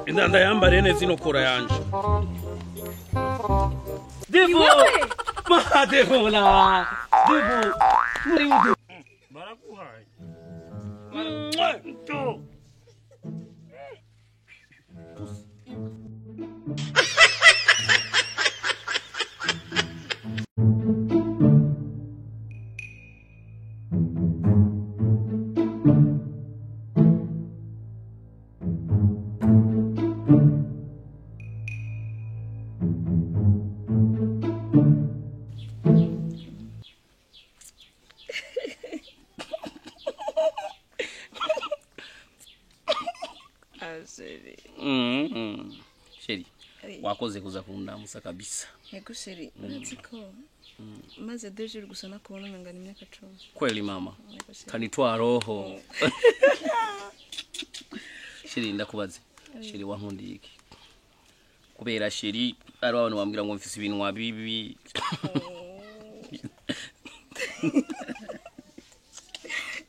Inda yambariye neza ino kora yanje. Devo! Ma devo la! Devo! Muri baraguhaye. To. Chérie, wakoze kuza kundamusa kabisa. Yego chérie, urazi ko maze 2 jours gusa nakubona ngana imyaka 10. Kweli mama. Kanitwa roho. Chérie ndakubaze. Chérie wankundiye iki? Kubera chérie ari abantu bambwira ngo mfise ibinwa bibi.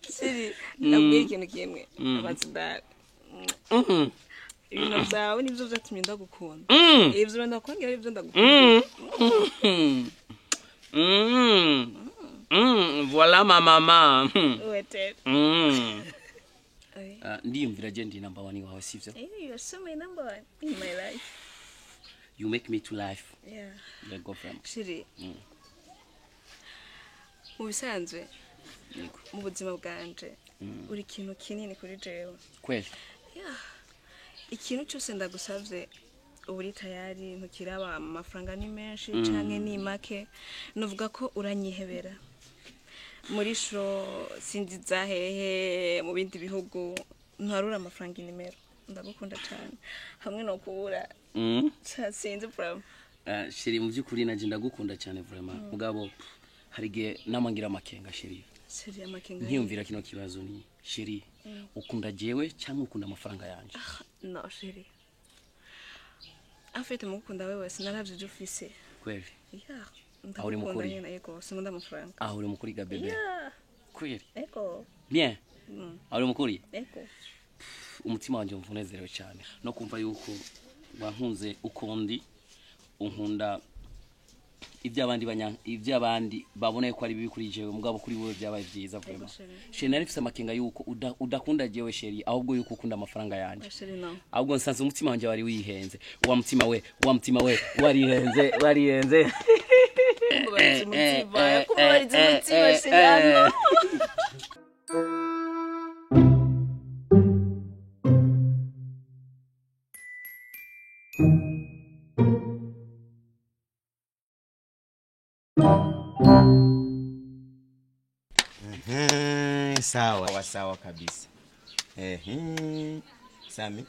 Chérie, ndabwiye ikintu kimwe. Abatsidara. Ibintu byawe nibyo byatumye ndagukunda. Ibyo ndakongera ibyo ndagukunda. Voilà ma maman. Wete. Ndiyumvira je ndi number 1 wawe sivyo? You are so my number 1 in my life. You make me to life. Yeah. Let go from. Chérie. Mu bisanzwe mu buzima bwanje uri ikintu kinini kuri jewe. Kweli? Yeah. Ikintu cyose ndagusavye uri tayari ntukiraba amafaranga ni menshi canke ni make nuvuga ko uranyihebera muri sho sinzi za hehe mu bindi bihugu ntarura amafaranga inimero ndagukunda cyane hamwe no kubura sinzi problem. Chérie mu byukuri naje ndagukunda cyane vraiment mugabo hari gihe namangira amakenga chérie. Chérie amakenga ntiyumvira kino kibazo ni chérie ukunda jewe cyangwa ukunda amafaranga yanje? No chérie. En fait mukunda wewe sinaravye ibyo ufise. Kweli? Yeah. Aho uri mukuri? Yego, sinkunda amafaranga. Aho uri mukuri ga bebe? Yeah. Kweli? Yego. Bien. Aho uri mukuri? Yego. Umutima wanje mvunezerewe cyane no kumva yuko wankunze ukondi unkunda iby'abandi babona ko ari bibi kuri jewe mugabo kuri wewe byabaye byiza vraiment. Chérie nari mfise amakenga yuko udakunda jewe chérie ahubwo yuko ukunda amafaranga yanje. Ahubwo nsanze umutima wanje wari wihenze. Wa mutima we warihenze warihenze. Kumubariza umutima chérie. Sawa sawa kabisa. Sami.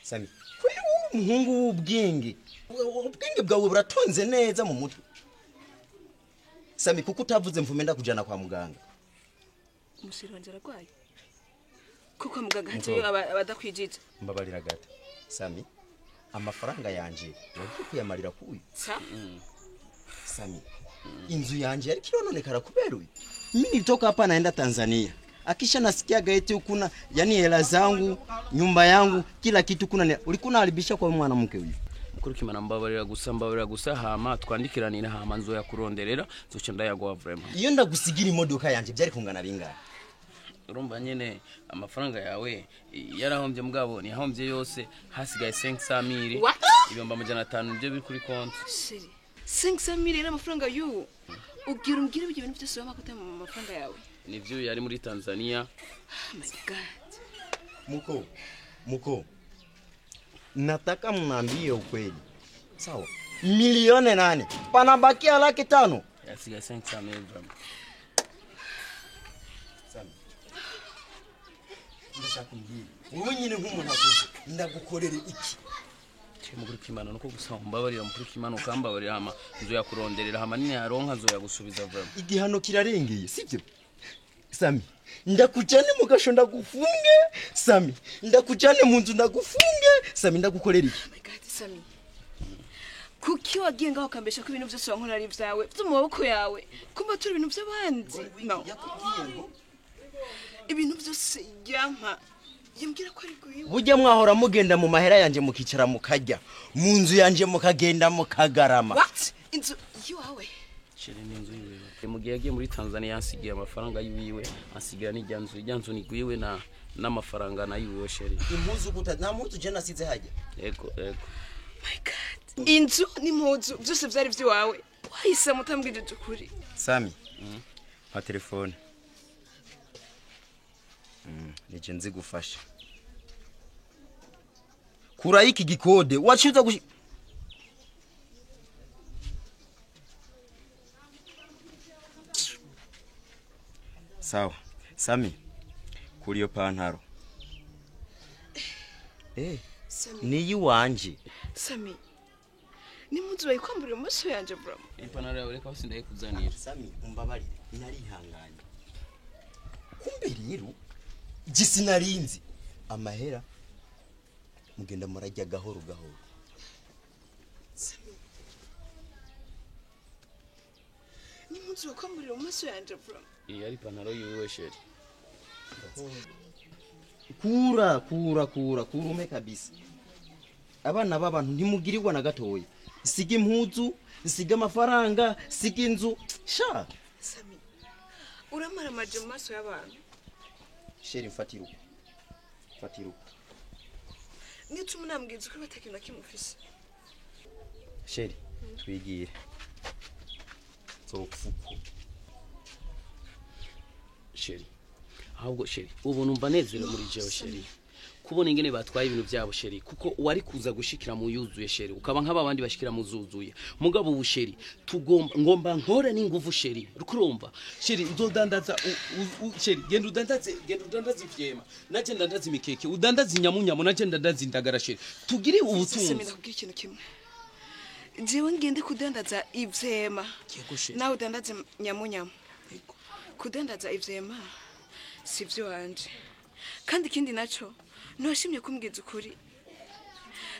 Sami. Kweli umuhungu w'ubwenge. Ubwenge bwawe buratonze neza mu mutwe. Sami kuko utavuze mvume ndakujana kwa muganga. Umushiri wanje aragwaye. Kuko muganga hatiyo abadakwijije. Mbabarira gato. Sami, amafaranga yanje wagiye kuyamarira kuyu. Sami, inzu yanje yari kirononekara kubera uyu. Mimi nilitoka hapa naenda Tanzania. Akisha nasikia gaeti kuna yani hela zangu, nyumba yangu, kila kitu kuna ulikuwa unaharibisha kwa mwanamke huyu. Mukuru kimana mbabarira gusa hama twandikiranira hama nzo ya kuronderera zoca ndayagwa vraiment. Iyo ndagusigira imodoka yanje byari kungana bingahe? Urumva nyene amafaranga yawe yarahombye mugabo ni ahombye yose hasigaye 500,000 ibihumbi 500 nibyo biri kuri konti. Chérie, 500,000 n'amafaranga yu ugira umbwire ibyo bintu byose waba kutama mu mafaranga yawe. Nivyo yari muri Tanzania. Oh my God. Muko. Nataka mniambie ukweli. Sawa. 8,000,000. Panabakia 500,000. Yasigaye 500,000 vraiment. Sami. Ndashaka umbwire. Wowe nyine nk'umuntu akuze ndagukorera iki? Mukuru kimana nuko gusa mbabarira mukuru kimana ukambabarira hama nzo yakuronderera hama nini yaronka nzo yagusubiza vraiment. Igihano kirarengeye sivyo? Sami, ndakujane mu gasho ndagufunge. Sami, ndakujane mu nzu ndagufunge. Sami ndagukorera iki? Oh my God, Sami. Kuki wagiye ngaho ukambesha ko ibintu byose wankora ari ibyawe byo mu maboko yawe, kumba turi ibintu by'abandi? No, ibintu byose yampa yambwira ko ari gwiwe. Burya mwahora mugenda mu mahera yanje mukicara mukarya mu nzu yanje mukagenda mukagarama. What? Inzu yiwawe? Chéri, ni inzu yiwe. Mu gihe yagiye muri Tanzania yansigiye amafaranga yiwiwe, ansigira n'ijya nzu, ijya nzu ni gwiwe na n'amafaranga na yiwe chéri. Impuzu guta nta mpuzu je nasize hajya. Ego ego. My God, inzu n'impuzu byose byari byiwawe, wahise mutambwirije ukuri. Sami, pa telefone. Nije nzigufasha. Kura iki gikode waciuza gushi. Sawa Sami, kuri iyo pantaro Sami, niyi wanje. Sami, n'impuzu bayikwamburira mu maso yanje bro. Ipantaro yawe reka sindaye kuzanira. Sami, umbabarire narihanganye. Kumbe rero gisinarinzi amahera mugenda murajya gahoro gahoro. Sami, n'impuzu bakwamburira mu maso yanje bro. Iyi ari ipantaro yiwe chéri. Kura kura kura kurume kabisa. Abana b'abantu ntimugirirwa na gatoya. Siga impuzu, siga amafaranga, siga inzu. Sha. Sami, uramara amaje mu maso y'abantu. Chéri, mfatiruko. Mfatiruko. Nituma nambwiza ukuri batakintu na kimwe ufise. Chéri, twigire. Zopfuko. Chéri, ahubwo chéri, ubu numva nezerewe muri jewe chéri. Kubona ingene batwaye ibintu byabo chéri, kuko wari kuza gushikira mu yuzuye chéri, ukaba nk'aba bandi bashikira mu zuzuye. Mugabo ubu chéri, tugomba ngomba nkore n'inguvu chéri. Rukurumva chéri, nzodandaza chéri, genda udandaze ivyema, naje ndandaza imikeke, udandaza inyamunyamu, naje ndandaza indagara chéri. Tugire ubutunzi. Sami, ndakubwira ikintu kimwe. Jewe ngende kudandaza ivyema, Yego chéri. nawe udandaze nyamunyamu. Kudandaza ivyema si vyo wanje. Kandi ikindi naco, ntiwashimye kumbwiza ukuri.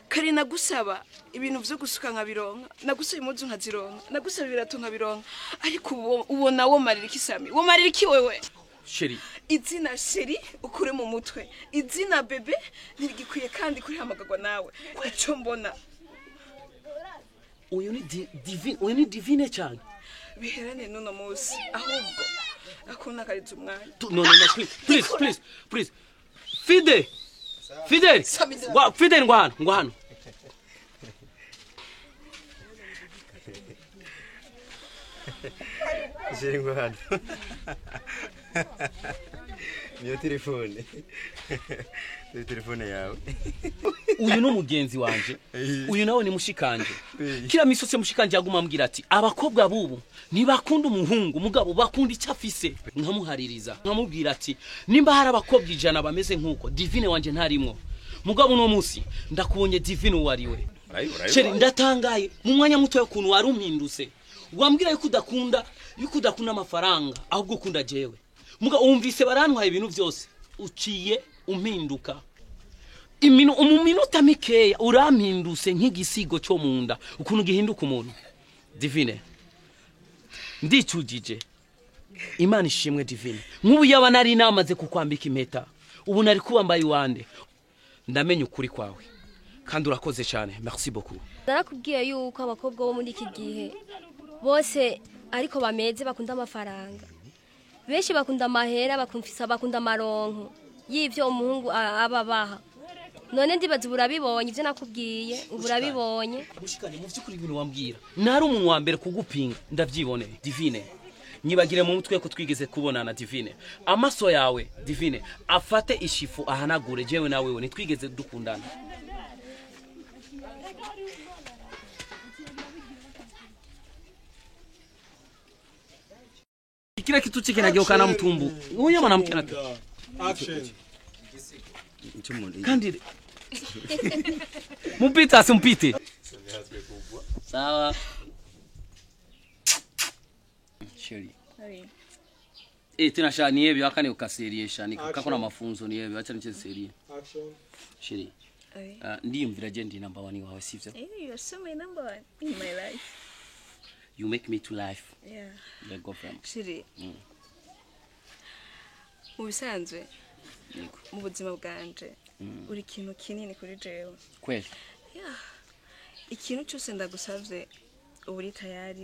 Kare nagusaba ibintu vyo gusuka nkabironka, nagusaba impuzu nkazironka, nagusaba ibirato nkabironka, ariko ubona womarira iki Sami? Womarira iki wewe? Chéri, Izina chéri ukure mu mutwe, izina bebe ntirigikwiye kandi kurihamagagwa nawe. Ico mbona uyu ni divine, uyu ni divine cyane. biherane n'uno munsi, ahubwo akunakariza umwanya. No, no, no, please, please, please, please. Fide! Fidel! Ngwa, Fidel ngwa hano, ngwa hano. Chéri, ngwa hano. Niyo telefone. Niyo telefone yawe. Uyu ni mugenzi wanje. Uyu nawe ni mushikanje. Kila misose mushikanje yaguma ambwira ati abakobwa bubu ntibakunda umuhungu mugabo bakunda icyo afise. Nkamuhaririza, nkamubwira ati nimba hari abakobwa 100 bameze nkuko Divine wanje ntarimwo. Mugabo uno munsi ndakubonye Divine uwariwe. Chéri, ndatangaye mu mwanya muto ukuntu wari umpindutse. Wambwira yuko udakunda amafaranga ahubwo ukunda jewe. Muga umvise barantwaye ibintu byose uciye umpinduka. Mu minota mikeya urampinduse nk'igisigo cyo munda ukuntu gihinduka umuntu. Divine, ndicujije. Imana ishimwe Divine. Nk'ubu yaba nari namaze kukwambika impeta, ubu nari kubambaye iwande. Ndamenye ukuri kwawe kandi urakoze cyane. Merci beaucoup. Narakubwiye yuko abakobwa bo muri iki gihe bose ariko bameze bakunda amafaranga. Benshi bakunda amahera, bakumfisa bakunda amaronko y'ivyo umuhungu ababaha. None ndibaza uburabibonye ivyo nakubwiye, uburabibonye. Mushikane, mu vyukuri ibintu wambwira. Nari umuntu wa mbere kugupinga, ndavyiboneye. Divine, nyibagire mu mutwe ko twigeze kubonana Divine. Amaso yawe Divine afate ishifu ahanagure, jewe nawe we nitwigeze dukundana. Kila kitu chike nageuka na mtumbu. Huyo mwanamke anataka. Action. Kandi Mumpite asimpite. Sawa. Sheri. Tena sha ni hivi akani ukaseriesha ni kakona mafunzo ni hivi acha niche serie. Action. Sheri. Oui. Ndiyumvira je ndi number one wawe, sivyo? Eh, you are so my number one in my life. You make me to life. Yeah. Yego vraiment. Chéri, mu bisanzwe, Yego. mu buzima bwanje uri ikintu kinini kuri jewe. Kweli? Yeah. Ikintu cyose ndagusavye uba uri tayari.